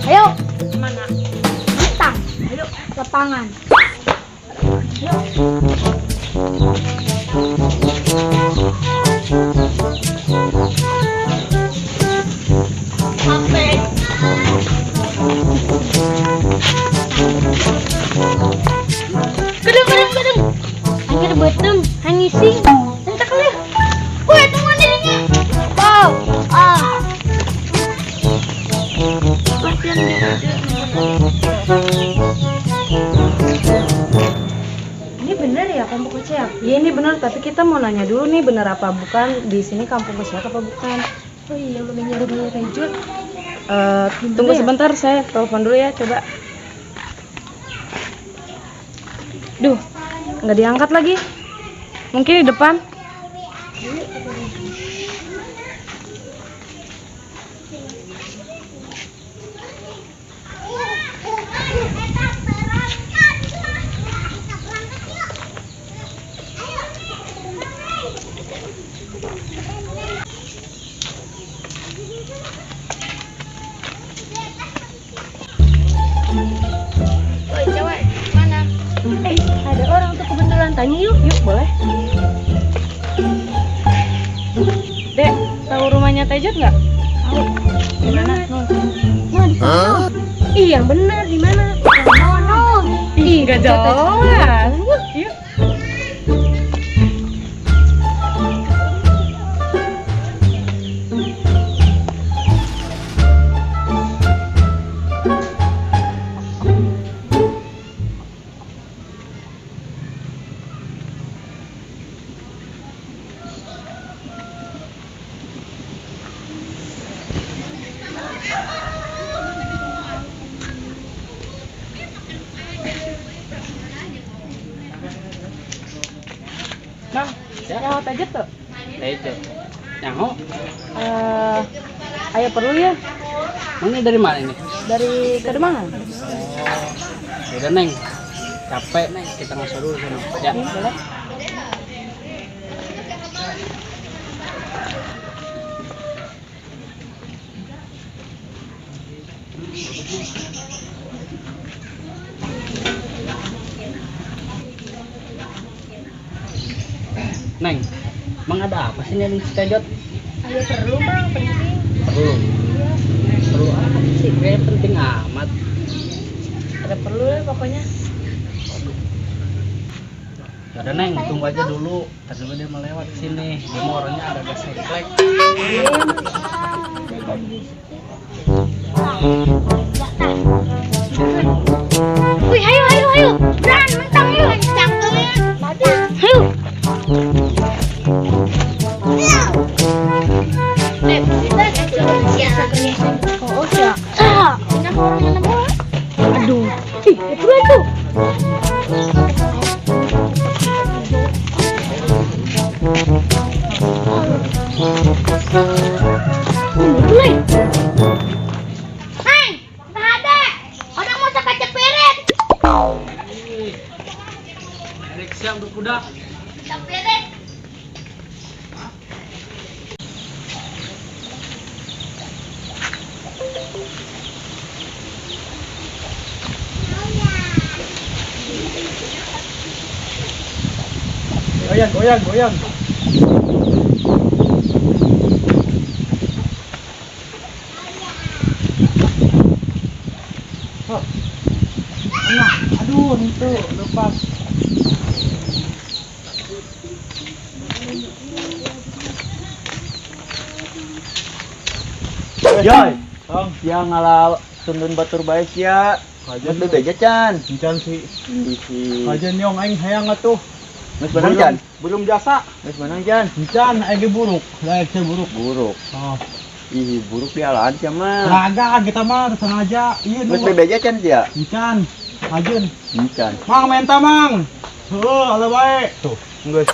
Ayo, Mana? Mentang. Ayo, lapangan. Ayo. Sampai. Kedeng, kedeng, kedeng. Anjir beuteung, hangising. Entek leuh. Woi, tungguan dirinya. Wow. Ah. Latihan Ini bener ya Kampung Keceak? Iya, ini bener, tapi kita mau nanya dulu nih bener apa bukan di sini Kampung Keceak apa bukan? Oh iya, belum nyari rumahnya Rejot. Tunggu ya? sebentar, saya telepon dulu ya, coba. Duh, nggak diangkat lagi. Mungkin di depan. Woi, cewek, mana? Ada orang tuh kebetulan, tanya yuk. Yuk, boleh. Dek, tahu rumahnya Tejot nggak? Tahu. Di mana? Nah, di sana. Ih, yang benar di mana? No, no. Ih, nggak jelas. Yuk. Bang, nyaho Tejot tuh? Tejo. Nyaho, Eh, ayo perlu ya ini dari mana ini? Dari Kademangan. Udah Neng, capek Neng, kita ngasih dulu sana. Ya. Boleh. Neng, emang ada apa sih nih si Tejot? Ayo perlu, Bang, penting. Perlu. Perlu apa sih? Kayaknya penting amat. Ada perlu lah pokoknya. Ya udah Neng, tunggu aja dulu. Ntar dulu dia mau lewat sini. Dia mau orangnya agak-agak seklek. Wih, ayo, ayo, ayo. Beran, mentang yuk. Ayo. Oh, ya. Aduh. Ih, itu itu. Hai, ada. Orang mau sakacepirit. Erik siap berkuda. Cepirit. Goyang, goyang, goyang. Oh. Nah, aduh, itu lepas. Joy, yang ngalah tundun batur bae sia. Kajian Geus bebeja can. Encan sih. Ih, Kajian nyong aing hayang atuh. Geus menang can. Belum jasa. Geus menang can. Encan aing ge buruk. Lah aing buruk. Buruk. Oh. Ih, buruk dialaan sia mah. Raga kita mah sengaja. Iya Geus nu. bebeja can sia. Encan. Kajian. Encan. Mang menta mang. Heuh, ala bae. Tuh, geus.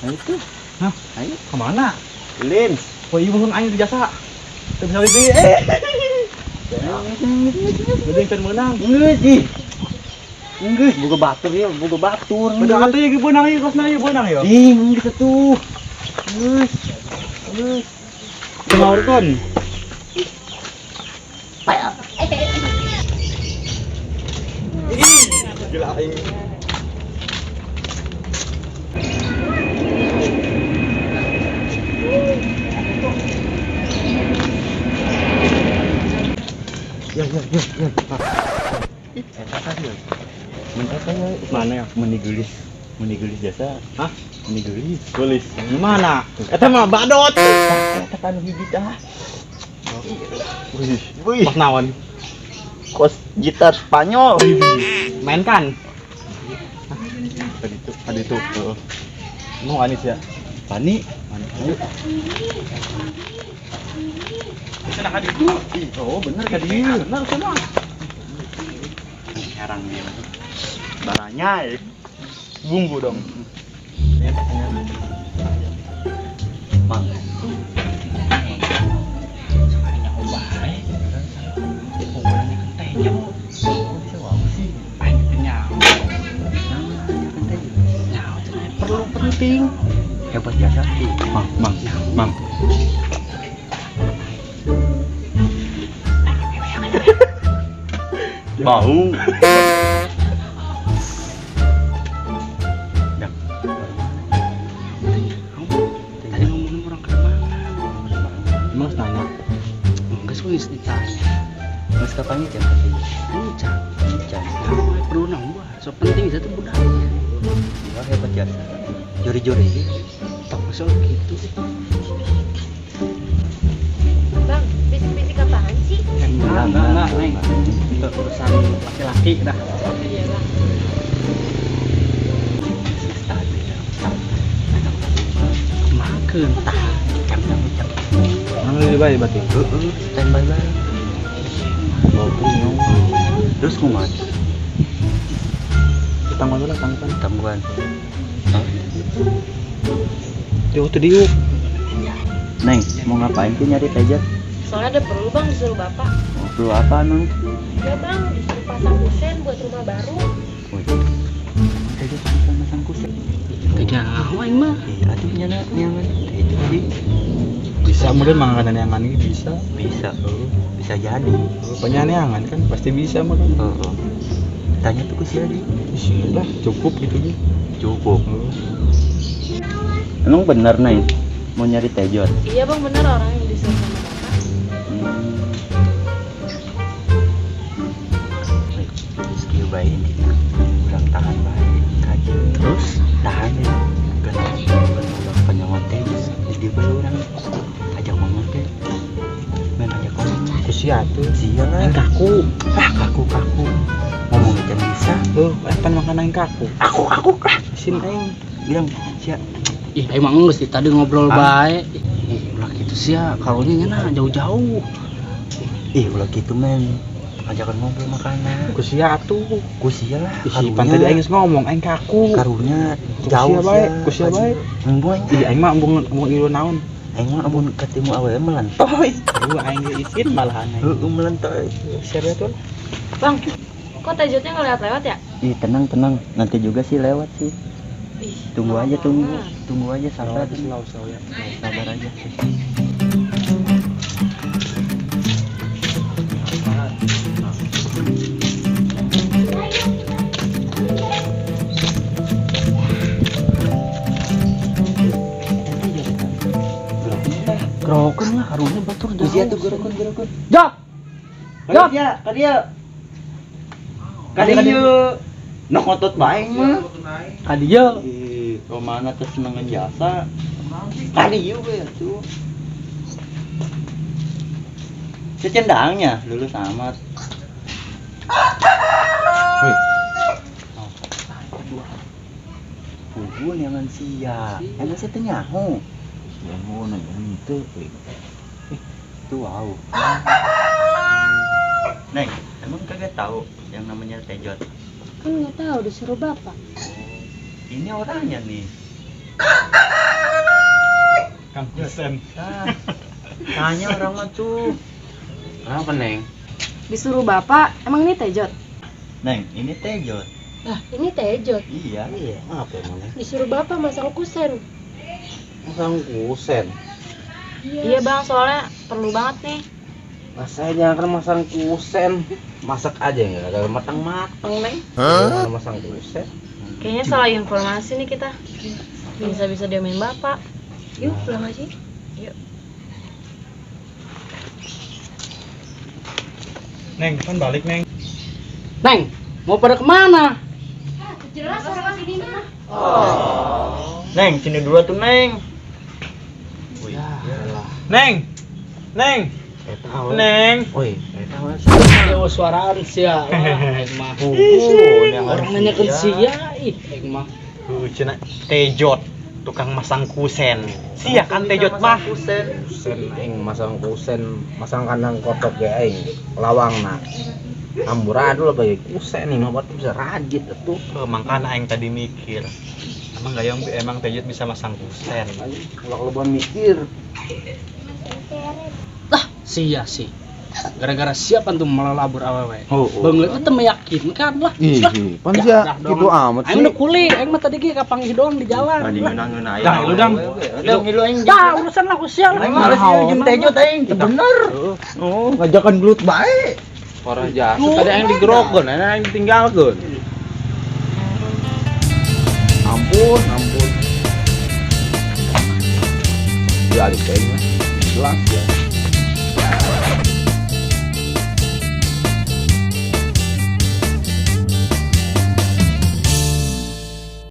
Ayo tuh. Hah? Ayo. Kemana? Lin. Oh, ieu mun aing teu jasa. Teu bisa deui. Eh. Jadi can meunang. Geus ih. Geus boga batur ya, boga batur. Udah atuh ieu beunang ieu kosna ieu beunang ieu. Ih, geus atuh. Geus. Geus. Kumaha kon? Eh, Aing. Ya ya ya ya. Eta tadi. Mun eta ya Mana ya? meni geulis. Meni geulis jasa. Hah? Meni geulis. Geulis. Mana? Eta mah badot. Eta kan hiji tah. Wih, Wih, pas naon? Kos gitar Spanyol. Mainkan. Tadi itu. Tadi itu. Heeh. Mau anis ya? Pani. Ayo. Cenah ka ditu. Oh, bener ka dieu. Bener cenah. Herang dia. Baranya ya. Bumbu dong. Mang. Sekalinya bae. Unggulannya kan teh nyaho. Bisa wow sih. Aing teh nyaho. Nah, Nyaho cenah perlu penting. Hebat jasa sih. Mang, mang, mang. Bau. Ya. Tadi ngomongin orang Kademangan. Emang harus nanya. Enggak sih geus ditanya. Mas kapan jam satu? Encan. Jam. Nyaho perlu naon buah. So penting satu budak. Wah, hebat jasa. Jori-jori. Tok so gitu. Bang, bisik-bisik apaan sih? Enggak, Neng. Itu urusan laki-laki dah. Iya, Bang. Makeun tah. Jam. Mang lebih baik berarti. Heeh, standby bae. Bau punyong. Terus kumaha? Tangguhan dulu, tangguhan. Tangguhan. Jauh tuh diuk. Neng, mau ngapain tuh nyari tejet? Soalnya ada perlu bang disuruh bapak. Mau perlu apa, Neng? Ya, Bang, disuruh pasang kusen buat rumah baru. Wih. Tejet bisa masang kusen. Teh nyaho aing mah. Iya, atuh nyana nyangan tejet sih. Bisa kemudian makanan yang aneh bisa. Bisa. Bisa jadi. Pokoknya aneh kan pasti bisa makan. Heeh. Tanya tuh ke si Adi. Ih, lah cukup gitu gitu. Cukup. Emang bener, Neng? Mau nyari tejot? Iya bang bener orang yang disuruh sama bapak. Skill baik intinya. Kurang tahan baik. Kaji. Terus Tahan ya. Karena penyawan tejot. Jadi orang ajak ngomong teh. Main ajak ngomong. Kusia tuh. Sia lah. Yang kaku. Ah, kaku-kaku. Ngomong aja bisa. Tuh, apa makanan yang kaku? Aku aku ah. Isin aing. Bilang sia. Ih, emang geus di tadi ngobrol Ah. bae. Ih, ulah gitu sih ya, karunya nya jauh-jauh. Ih, ulah gitu men. Ajakan ngobrol makanan. Kusia tuh. Ku sia lah. Ih, pan tadi aing geus ngomong aing kaku. Karunya jauh Kusia bae, kusia bae. Embung aing. Ih, aing mah embung embung ieu naon. Aing mah amun ketemu awewe melentoy. Aduh, aing ge isin malahan aing. Heeh, melentoy. Siapa tuh? Bang, kok tejotnya nggak lewat-lewat ya? Ih, tenang tenang. Nanti juga sih lewat sih. Ih, Tunggu aja, lama tunggu. banget. Tunggu aja sabar. Slow, slow ya. Sabar aja. Gerokan lah karunya batur jauh. Usia tuh gerokon gerokon. Jok. Jok. Ya, kadia. Kadia. Nok ngotot bae mah. Kadieu. Ih, kemana tuh senengan jasa? Kadia we tuh. Secendangnya lulus amat. Wih, Pugun yang sia. Emang saya teh nyaho. yang mau nanya itu. Tuh wow. Neng, emang kagak tahu yang namanya tejot? Kan nggak tahu disuruh bapak. Ini orangnya nih. Kang Kusen. Ah, tanya orang mah tuh. Kenapa, Neng? Disuruh bapak, emang ini tejot? Neng, ini tejot. Lah, ini tejot. Iya. Iya, apa emangnya? Disuruh bapak masang kusen. Masang kusen. Iya bang, soalnya perlu banget nih. Nah, saya jangan kan masang kusen. Masak aja nggak gagal matang-matang, Neng. Jangan masang kusen. Kayaknya salah informasi nih kita. Bisa-bisa dia main bapak. Yuk, pulang aja. Yuk. Neng, kan balik, Neng. Neng, mau pada kemana? Jelas orang sini mah. Neng, sini dulu tuh, Neng. Ya, lah. Neng. Neng. Eta awe. Neng. Oi, eta awe. Yo suaraan sia. Wah, aing mah. Oh, Orang nanya ke sia, ih, aing mah. Cenah Tejot, tukang masang kusen. Sia kan Tejot mah. Kusen aing masang kusen, masang kandang kotok ge aing. Lawangna. Amburadul bagi kusen nih mah bisa rajit atuh. Eh, makanya aing tadi mikir. Emang gak yang emang Tejot bisa masang kusen. Aing ulah loba mikir. Lah, sia sih. Gara-gara siapa tuh melelabur awewe. Oh, oh. Banget itu meyakinkan lah. Ih, Lah, pan dah, sia dah gitu doang. amat Aing sih. udah kuli, aing mah tadi ge kapanggih doang di jalan. Lah, Dah, lu dang. Lu aing. Dah, urusan lah ku sia lah. Aing males ya jeung Tejot aing. Bener. Oh, ngajakan gelut bae. Orang jasa tadi aing digerokeun, aing ditinggalkeun. Ampun, ampun. Ya adik aing mah jelas ya.